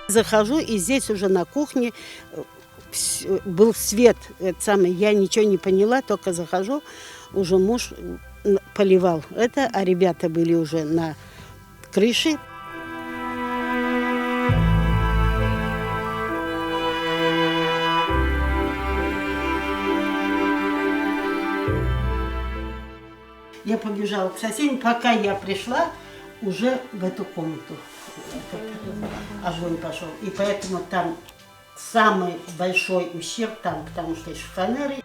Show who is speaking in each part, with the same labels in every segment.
Speaker 1: Захожу, и здесь уже на кухне был свет, это самое, я ничего не поняла, только захожу, уже муж поливал это, а ребята были уже на крыше. Я побежала к соседям, пока я пришла, уже в эту комнату огонь пошел. И поэтому там самый большой ущерб там, потому что шифонеры.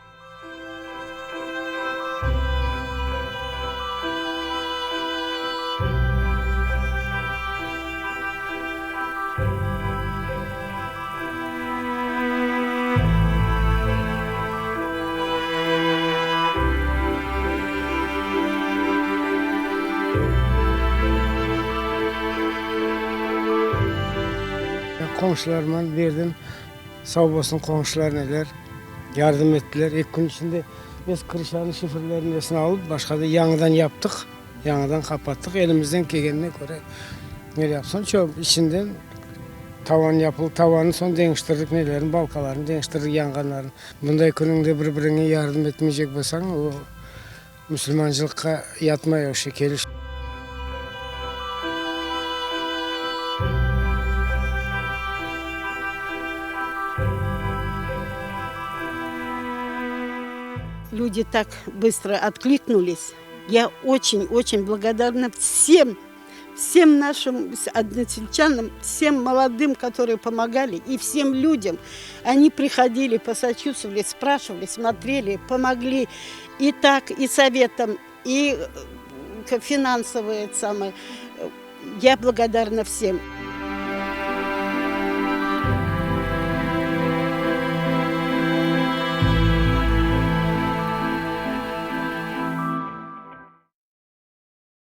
Speaker 2: Qomşularıma berdim, sağ olsun qomşular neler yardım ettiler. Eki kün içinde biz krışanıñ şifirlerini nesini alıp, başqa da yañıdan yaptıq, yañıdan qapattıq. Elimizden kelgenine köre ne yapsam, çoq içinden tavan yapıldı, tavannı soñ deñiştirdik, nelerini, balkalarını deñiştirdik, yanğanlarını. Bunday künüñde bir-biriñe yardım etmeycek bolsañ, o musulmancılıqqa yatmay o şey, keliş.
Speaker 1: Люди так быстро откликнулись. Я очень-очень благодарна всем, всем нашим односельчанам, всем молодым, которые помогали, и всем людям. Они приходили, посочувствовали, спрашивали, смотрели, помогли и так, и советом, и финансовые самое. Я благодарна всем.